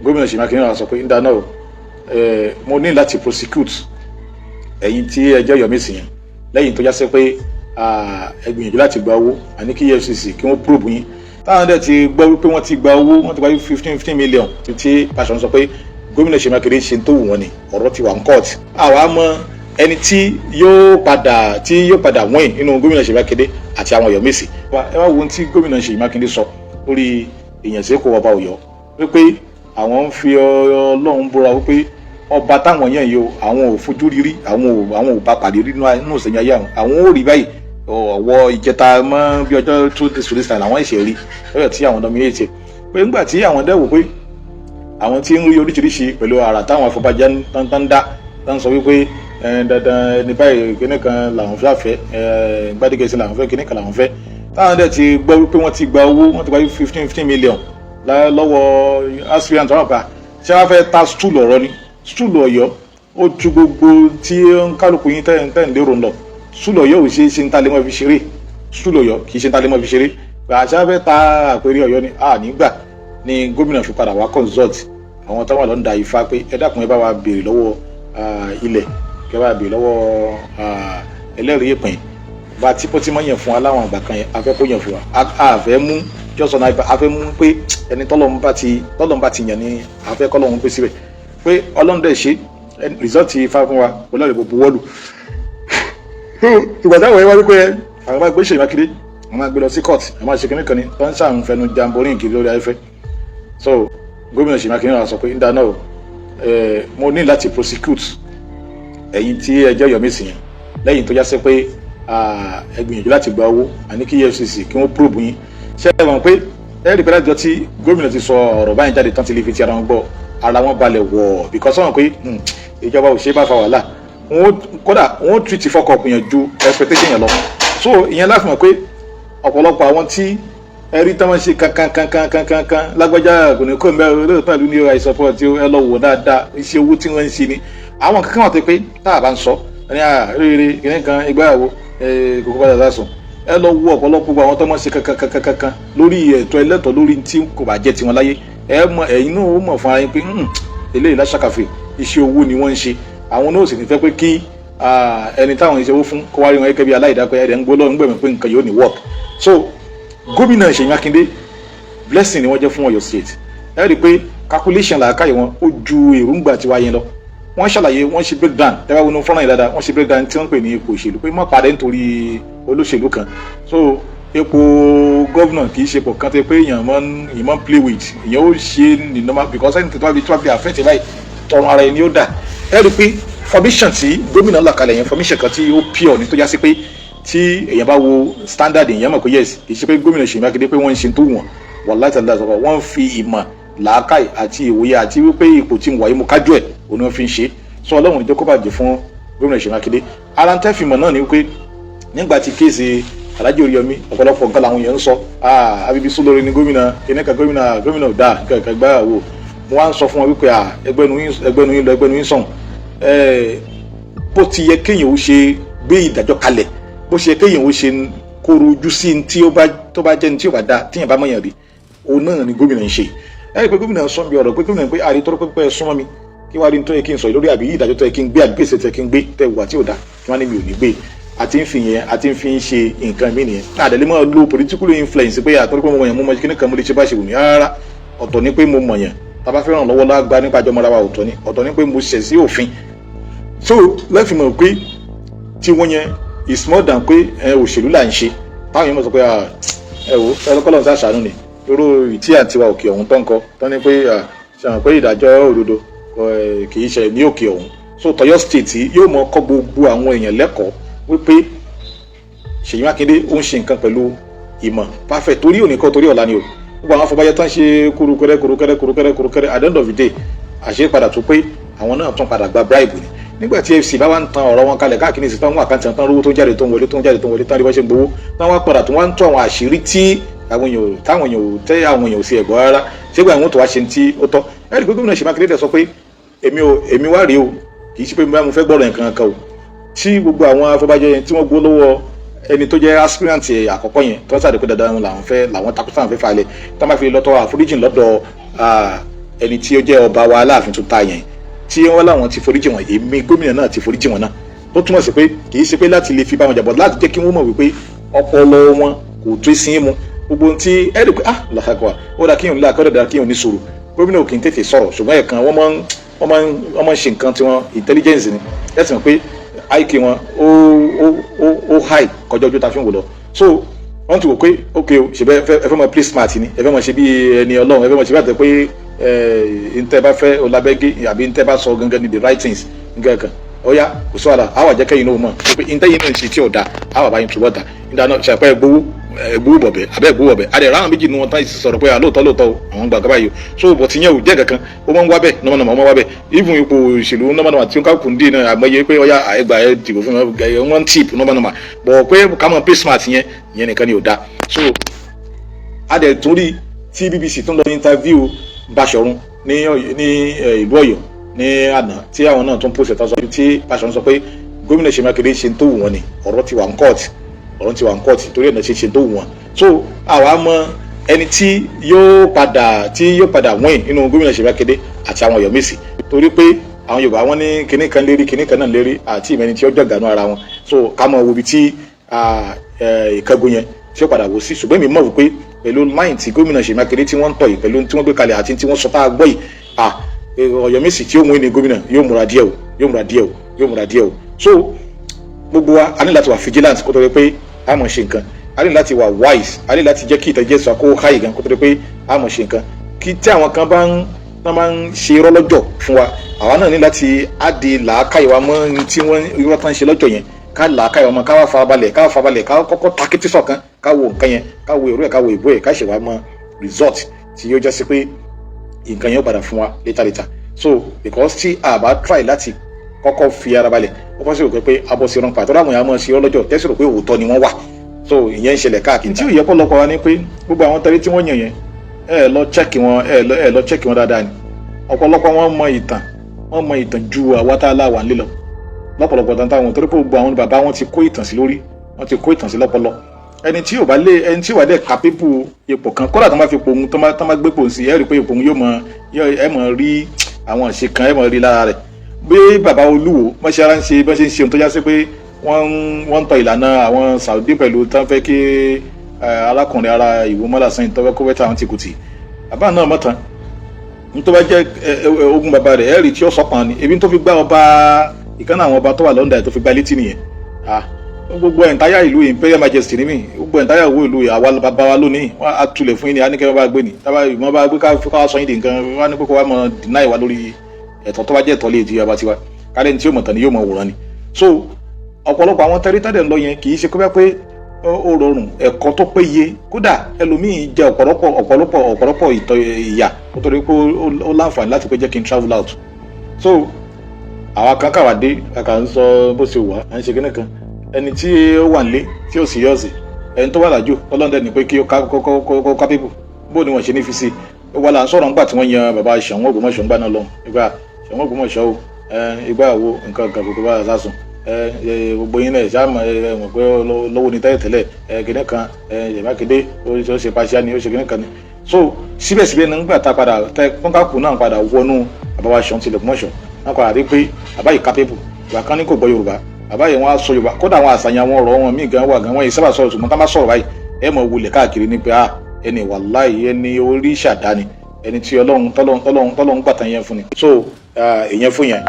Gómìnà Ṣèyí Mákindé wá sọ pé ń dáná o, mo ní láti prosecute ẹ̀yin tí ẹ jẹ́ Ọ̀yọ́mèsì yẹn, lẹ́yìn tó já sí pé ẹ gbìyànjú láti gba owó, àní kí EFCC kí wọ́n probe yín. Táwọn dẹ̀ ti gbọ́ wípé wọ́n ti gba owó, wọ́n ti gba 15 15 million, tí Báṣọ̀run sọ pé gómìnà Ṣèyí Mákindé ṣe tó wù wọ́n ni. Ọ̀rọ̀ ti wà ní court. Àwa mọ ẹni tí yóò padà win nínú gómìnà Ṣèyí Mákindé àti àwọn Ọ̀yọ́mèsì. Ẹ wá wo ohun tí gómìnà Ṣèyí Mákindé sọ lórí ìyànsípò ọba Ọ̀yọ́, wípé àwọn ń fi Ọlọ́run búra wípé ọba táwọn yàn yìí o, àwọn ò fojú rí rí, àwọn ò bá pàdé rí nínú ìsẹ̀yìn ayé àwọn. Àwọn ò rí báyìí ọ̀wọ́ ìjẹta mọ́ bí ọjọ́ 2 days to this time làwọn ẹ̀ṣẹ̀ rí lọ́yọ̀ tí àwọn nominate, pé nígbà tí àwọn dẹ́wò pé àwọn tí ń rí oríṣiríṣi pẹ̀lú àrà táwọn afọbajẹ́ tán dá tán, sọ wípé dandan ẹni báyìí, kíní kan làwọn fẹ́ fẹ́, Gbádégẹṣin làwọn fẹ́, kíní kan làwọn fẹ́. Táwọn dẹ̀ ti gbọ́ wípé wọ́n ti gba owó, wọ́n ti gba 15 15 million lọ́wọ́ aspirant wọn pa. Ṣé wọ́n fẹ́ ta stool ọ̀rọ̀ ni? Stool Ọ̀yọ́ ó ju gbogbo tí ń kálukú yín tẹ́ ń lérò ń lọ. Stool Ọ̀yọ́ ò ṣe é ṣe ń ta lé mọ́ fi ṣeré. Stool Ọ̀yọ́ kì í ṣe ń ta lé mọ́ fi ṣeré. Àṣà fẹ́ ta àpèrè Ọ̀yọ́ ni a nígbà ni gómìnà fi padà wá consult àwọn táwọn lọ ń da Ifá pé ẹ dákun, ẹ bá wa béèrè lọ́wọ́ ilẹ̀, kẹ bá béèrè lọ́wọ́ ẹlẹ́rìí ìpín bá tí pọ́tí mọ́ yẹn fún wa láwọn àgbà kan yẹn, a fẹ́ kó yẹn fún wa. A fẹ́ mú jọ́sọ̀ náà, a fẹ́ mú pé ẹni tọ́lọ́run bá ti yàn ní a fẹ́ kọ́lọ́run pé síbẹ̀, pé Ọlọ́run dẹ̀ ṣe result Ifá fún wa pẹ̀lú ọ̀rẹ́ gbogbo wọ́ọ̀lù. Ìgbà táwọn yẹn wá wípé àwọn máa gbé Ṣèyí Mákindé, àwọn máa gbé lọ sí court, àwọn máa ṣe kíní kan ní tó ń ṣàǹfẹnu jamborin kiri lórí afẹ́fẹ́. So gómìnà Ṣèyí Mákindé wá sọ pé ń dáná o, mo ní láti prosecute ẹ̀yin tí ẹ jẹ́ Ọ̀yọ́mèsì yẹn, lẹ́yìn tó já sí pé ẹ gbìyànjú láti gba owó, àní kí EFCC kí wọ́n probe yín. Ṣé ẹ mọ̀ pé ẹ rí pé láti jọ tí gómìnà ti sọ ọ̀rọ̀ báyìí jáde tán, ti lè fi ti ara wọn gbọ́, ara wọn balẹ̀ wọ̀, because wọ́n mọ̀ pé ìjọba ò ṣe é bá fa wàhálà wọn. Kódà wọn treat fuck up yẹn ju expectation yẹn lọ. So ìyẹn láti mọ̀ pé ọ̀pọ̀lọpọ̀ àwọn tí ẹ rí tí wọ́n ṣe kankan kankan kankan kan, lágbájá kò ní kó mbẹ́ olóòótọ́ ìlú ní I support ẹ, lọ wò dáadáa, iṣẹ́ owó tí wọ́n ń ṣe ni. Àwọn kankan wà tó pé tá a bá ń sọ ẹni à rere kìnìún kan ìgbéyàwó kókó bá dàda sùn. Ẹ lọ wo ọ̀pọ̀lọpọ̀ gbogbo àwọn tó mọ̀ ṣe kankan kankan kankan lórí ẹ̀tọ́ ẹlẹ́tọ̀, lórí tí kò bá jẹ́ tiwọn láyé. Ẹ mọ̀, ẹ̀yin náà ó mọ̀ fún ara yín pé eléyìí láṣàkàfẹ́, iṣẹ́ owó ni wọ́n ń ṣe. Àwọn náà sì ní fẹ́ pé kí ẹni táwọn iṣẹ́ owó fún kó wá rí wọn gẹ́gẹ́ bí aláìdápẹ́ ẹ̀rẹ̀ ń gbọ́ lọ́run gbẹ̀mí pé nǹkan yóò ní work. So gómìnà Ṣèyí Mákindé, blessing ni wọ́n jẹ́ fún Ọ̀yọ́ State. Ẹ rí i pé calculation làákàyè wọn ó ju èròǹgbà tiwa yẹn lọ. Wọ́n ṣàlàyé, wọ́n ṣe breakdown. Ẹ bá wọnú fọ́nrán yìí dáadáa, wọ́n ṣe breakdown tí wọ́n ń pè ní ipò òṣèlú, pé má padà nítorí olóṣèlú kan. So ipò governor kì í ṣe ipò kan tó yẹ pé èèyàn máa ń play with. Èèyàn ó ṣe ní normal, because ẹni tó bá fi affect báyìí, tọrùn ara ẹni ó dà. Ẹ rí i pé formation tí gómìnà là kalẹ̀ yẹn, formation kan tí ó pure ní, tó já sí pé tí èèyàn bá wo standard, èèyàn mọ̀ pé yes, kì í ṣe pé gómìnà Ṣèyí Mákindé pé wọ́n ń ṣe tó wọ̀n. Wàláì tàlá sọ̀rọ̀, wọ́n fi ìmọ̀, làákàyè àti ìwòye àti wípé ipò tí mo wà yìí, mo kájú ẹ̀, òun ni wọ́n fi ń ṣe. Sọ Ọlọ́run ìjọ kó bàjẹ́ fún gómìnà Ṣèyí Mákindé. Ara ń tẹ́fìmọ̀ náà ni wípé nígbà tí case Alhaji Oríyọmí, ọ̀pọ̀lọpọ̀ nǹkan làwọn èèyàn ń sọ, abibi sólórí ni gómìnà kìnìkan, gómìnà, gómìnà ò dáa nǹkan gbáà wò. Mo wá ń sọ fún wọn wípé ẹgbẹ́nu yín lọ, ẹgbẹ́nu yín sọ̀hún. Bó ti yẹ kéèyàn ó ṣe gbé ìdájọ́ kalẹ̀, bó ṣe yẹ kéèyàn ó ṣe kóró ojú sí tí ó bá tó bá jẹ́ ní tí ó bá dáa, tíyẹn bá mọ̀yàn rí, òun náà ni gómìnà ń ṣe. Ẹ rí i pé gómìnà sọ bí ọ̀rọ̀ pé gómìnà pé àrí tọrọ pé súnmọ́ mi, kí wàá rí ní tó yẹ kí n sọ lórí àbí ìdájọ́ tó yẹ kí n gbé, àbí gbèsè tó yẹ kí n gbé, tẹ wà tí ò dáa, kí wọ́n ní mi ò ní gbé, àti ń fi yẹn àti ń fi ń ṣe nǹkan mi nìyẹn. Àdàlẹ́ máa lo political influence pé àtọ́rí pé mo mọ̀yàn, mo mọ̀ kíní kan, mo lè ṣe bá ṣe wù mí. Rárá, ọ̀tọ̀ ni pé mo mọ̀yàn, tá a bá fẹ́ràn lọ́wọ́ lágbá nípa àjọmọ́ra wa, ọ̀tọ̀ ni. Ọ̀tọ̀ ni pé mo ṣẹ̀ sí òfin. So lẹ́fì mọ̀ pé tí wọ́n yẹn is more than pé ẹ òṣèlú là ń ṣe. Táwọn yẹn mọ̀ sọ pé ẹ wò ẹ, kọ́lọ́n sá ṣàánú ni irú ìtí àtiwá òkè ọ̀hún tó ń kọ tó ní pé ṣàmọ̀ pé ìdájọ́ òdodo kì í ṣe ní òkè ọ̀hún. So tọ̀yọ́ State yóò mọ kọ́ gbogbo àwọn èèyàn lẹ́kọ̀ọ́ wípé Ṣèyí Mákindé ó ń ṣe nǹkan pẹ̀lú ìmọ̀ perfect, torí òní kọ́, torí ọ̀la ni o. Gbogbo àwọn afọbajẹ tán ṣe kúrúkẹrẹ kúrúkẹrẹ kúrúkẹrẹ kúrúkẹrẹ, at the end of the day, àṣẹ padà tó pé àwọn náà tún padà gba bribe ni. Nígbà tí FC bá wá ń tan ọ̀rọ̀ wọn kalẹ̀ káàkiri sí, tán wọn account, tán rówó tó ń jáde, tó ń wọlé, tó ń jáde, tó ń wọlé, tán rí bá ṣe ń gbowó, tán wá padà tó wá ń tó àwọn àṣírí tí àwọn èèyàn táwọn èèyàn ò tẹ́, àwọn èèyàn ò sí ẹ̀gbọ́n rárá. Ṣégbà àwọn tó wá ṣe tí ó tọ́? Ẹ rí i pé gómìnà Ṣèyí Mákindé dẹ̀ sọ pé èmi ò, èmi wá rèé o, kì í ṣe pé mo fẹ́ gbọ́dọ̀ nǹkan kan o, tí gbogbo àwọn afọbajẹ yẹn tí wọ́n gbó lọ́wọ́ ẹni tó jẹ́ aspirant àkọ́kọ́ yẹn, tó ń sàdé pé dandan làwọn fẹ́, làwọn takú sáwọn fẹ́ falẹ̀, tá máa fi lọ́tọ̀ àforíjìn lọ́dọ̀ Ẹni tí ó jẹ́ ọba wa Aláàfin tó ta yẹn, tí wọ́n láwọn ti foríjì wọn, èmi gómìnà náà ti foríjì wọn náà, tó túmọ̀ sí pé kì í ṣe pé láti lè fi bá wọn jà bọ̀, láti jẹ́ kí wọ́n mọ̀ wípé ọpọlọ wọn kò tó sí mu. Gbogbo ohun tí ẹ rí pé, ah, làkàkọ́ ó dà kíyàn nílà kọ́dọ̀ dà kíyàn ní sùúrù. Gómìnà kì í tètè sọ̀rọ̀, ṣùgbọ́n ẹ̀kan wọ́n máa ń ṣe nǹkan tí wọ́n intelligence ni. Ẹ sì mọ̀ pé IQ wọn ó high kọjá ojú ta fi ń wò lọ. So wọ́n ti wò pé, ok o, ṣe bẹ́ẹ̀, ẹ fẹ́ mọ play smart ni, ẹ fẹ́ mọ ṣe bí ẹni Ọlọ́run, ẹ fẹ́ mọ ṣe bí àtẹ pé ẹ ntẹ́ bá fẹ́ ọlábẹ́gẹ́ àbí ntẹ́ bá sọ gangan ni the right things nǹkan kan. Ó yá, kò sí wàhálà, àwọn àjẹkẹ́ yìí náà mọ̀ pé ntẹ́ yìí náà ń ṣe tí ò da, àwọn àbáyín túbọ̀ ta nígbà náà ṣàpẹ́ gbowó ẹgbowó bọ̀bẹ̀ abẹ́ gbowó bọ̀bẹ̀ adẹ̀ ráwọn méjì nu wọn tán sọ̀rọ̀ pé lóòótọ́ lóòótọ́ o, àwọn gbà gábàá yìí o. So bọ̀ tí yẹn ò jẹ́ kankan, ó máa ń wá bẹ́ẹ̀ nọ́mọ̀nọ́mọ̀, ó máa ń wá bẹ́ẹ̀. Even ipò òṣèlú nọ́mọ̀nọ́mọ̀ tí ó ń kákùn dín náà, àmọ́yé pé ọ̀yà ẹgbà ẹ dìbò fún mi, wọ́n tip nọ́mọ̀nọ́mọ̀ bọ̀ pé ká mọ̀ pay smart yẹn, yẹn nìkan ni ò da. So adẹ̀ tún rí tí BBC tún lọ interview Báṣọ̀run ní ìlú Ọ̀yọ́ ní àná, tí àwọn náà tún post ẹ̀tọ́ sọ, tí Báṣọ̀run sọ pé gómìnà Ṣèyí Mákindé ṣe tó wù wọ́n ni. Ọ̀rọ̀ ti wà ń court, ọ̀rọ̀ ti wà ń court, torí ẹ̀ náà ṣe tó wù wọ́n. So àwa mọ ẹni tí yóò padà win nínú gómìnà Ṣèyí Mákindé àti àwọn Ọ̀yọ́mèsì, torí pé àwọn Yorùbá wọn ní kinní kan lérí, kinní kan náà lérí, àti ìmẹ́ni tí ó jọ̀gànú ara wọn. So ká mọ̀ wo ibi tí ìkángun yẹn tí ó padà wò sí. Ṣùgbọ́n èmi mọ̀ wípé pẹ̀lú line tí gómìnà Ṣèyí Mákindé tí wọ́n ń tọ̀ yìí, pẹ̀lú tí wọ́n gbé kalẹ̀ àti tí wọ́n sọ tá a gbọ́ yìí, Ọ̀yọ́mèsì tí ó win ní gómìnà yóò múra díẹ̀ o, yóò múra díẹ̀ o, yóò múra díẹ̀ o. So gbogbo wa, a ní láti wà vigilant kó tó di pé a mọ̀ ṣe nǹkan. A ní láti wà wise, a ní láti jẹ́ kí ìtẹ́jẹ́ sọ kó háyì gan kó tó di pé a mọ̀ ṣe nǹkan. Kí tí àwọn kan bá ń tán máa ń ṣe irọ́ lọ́jọ́ fún wa, àwa náà ní láti á di làákàyè wa mọ́ tí wọ́n irọ́ tán ṣe lọ́jọ́ yẹn, ká làákàyè wa mọ́, ká wá farabalẹ̀, ká wá farabalẹ̀, ká kọ́kọ́ takétí sọ̀kan, ká wo nǹkan yẹn, ká wo èrò ẹ̀, ká wo ìbò ẹ̀, ká ṣe wá mọ́ result tí yóò jẹ́ sí pé nǹkan yẹn ó padà fún wa later later. So because tí a bá try láti kọ́kọ́ fi ara balẹ̀, ó fọ́ sí òkè pé a bọ́ sí irọ́ pàtó láwọn èèyàn máa ṣe irọ́ lọ́jọ́ tẹ́sí rò pé òótọ́ ni wọ́n wà. So ìyẹn ń ṣẹlẹ̀ káàkiri. Tí ò yẹ pọ̀lọpọ̀ wa ni pé gbogbo àwọn tẹ́lẹ̀ tí wọ́n yàn yẹn, ẹ lọ check wọn, ẹ lọ check wọn dáadáa ni. Ọ̀pọ̀lọpọ̀ wọn mọ ìtàn, wọ́n mọ ìtàn ju àwa tá a lá wà nílé lọ lọ́pọ̀lọpọ̀ tán táwọn, torí pé gbogbo àwọn bàbá wọn ti kó ìtàn sí lórí, wọ́n ti kó ìtàn sí lọ́pọlọ. Ẹni tí ò bá lé, ẹni tí ò bá dẹ̀ capable ipò kan, kódà tó máa fi ipò òun, tó máa gbé pò sí, ẹ rí i pé ipò òun yóò mọ, ẹ mọ rí àwọn ìṣe kan, ẹ mọ rí lára rẹ̀. Bí bàbá Olúwo bọ́n ṣe ara ń ṣe, bọ́n ṣe ń ṣe ohun tó já sí pé wọ́n ń tọ ìlànà àwọn Saudi pẹ̀lú tán fẹ́ kí arákùnrin ara ìwò mọ́lá sẹ́yìn tó fẹ́ kó fẹ́ tà àwọn tìkùtì bàbá náà mọ̀tàn ní tó bá jẹ́ ogun bàbá rẹ̀, ẹ rí tí ó sọ̀kan ni ebi tó fi gbá ọba ìkànnì àwọn ọba tó wà London tó fi gbá létí nìyẹn. Gbogbo entire ìlú, Imperial Majesty ní mi, gbogbo entire owó ìlú àwa bàbá wa lónìí, wọn á tulẹ̀ fún yín ní aníkẹ́ wọn bá gbé ní tábà ìmọ̀ bá gbé ká sọ yín di nǹkan wọn á ní pé kó wá mọ deny wa lórí ẹ̀tọ́ tó bá jẹ́ ẹ̀tọ́ lè di ọba tiwa kálẹ̀ ní tí yóò mọ̀ tán ni yóò mọ̀ wòran ni. So ọ̀pọ̀lọpọ̀ àwọn tẹ́rítàdẹ̀ ń lọ yẹn, kì í ṣe kó bá pé ó rọrùn, ẹ̀kọ́ tó péye. Kódà ẹlòmíì jẹ ọ̀pọ̀lọpọ̀ ọ̀pọ̀lọpọ̀ ọ̀pọ̀lọpọ̀ ìtọ́ ìyà kó tó rí pé ó láǹfààní láti pé jẹ́ kí n travel out. So àwa kan kàwá dé, a kà ń sọ bó ṣe wà, à ń ṣe kíní kan. Ẹni tí ó wà nílé tí ó sì yọ̀ sí, ẹni tó wà lájò ọlọ́dẹ ní pé kí ó kó capable, bó ni wọ́n ṣe ní fi sí i wà là ń sọ̀rọ̀ ńgbà tí wọ́n yan bàbá Ṣàngó Ògbómọ̀ṣọ́ ńgbà náà lọ, ìgbà Ṣàngó Ògbómọ̀ṣọ́ o, ìgbà wo nǹkan kan kò bá sásùn, gbogbo yín náà ṣáà mọ̀ ẹ mọ̀ pé lọ́wọ́ ní tẹ́lẹ̀ tẹ́lẹ̀, kíní kan Mákindé ó ṣe pàṣẹ ni ó ṣe kíní kan ni. So síbẹ̀síbẹ̀ nígbà tá a padà tẹ kọ́ńkàkù náà padà wọnú bàbá wa Ṣàngó tilẹ̀ Ògbómọ̀ṣọ́ náà, padà rí pé bàbá yìí capable. Ìgbà kan ní kò gbọ́ Yorùbá, bàbá yìí wọ́n á sọ Yorùbá, kódà àwọn àṣàyàn àwọn ọ̀rọ̀ wọn míì gan wà gan, wọ́n yìí sábà sọ̀rọ̀, ṣùgbọ́n tá bá sọ̀rọ̀ báyìí, ẹ mọ̀ wulẹ̀ káàkiri ní pé, ah, ẹni wàláhì, ẹni orí ṣàdá ni, ẹni tí Ọlọ́run tọ́lọ́run tọ́lọ́run tọ́lọ́run gbàtàn yẹn fún ni. So ìyẹn fún yẹn.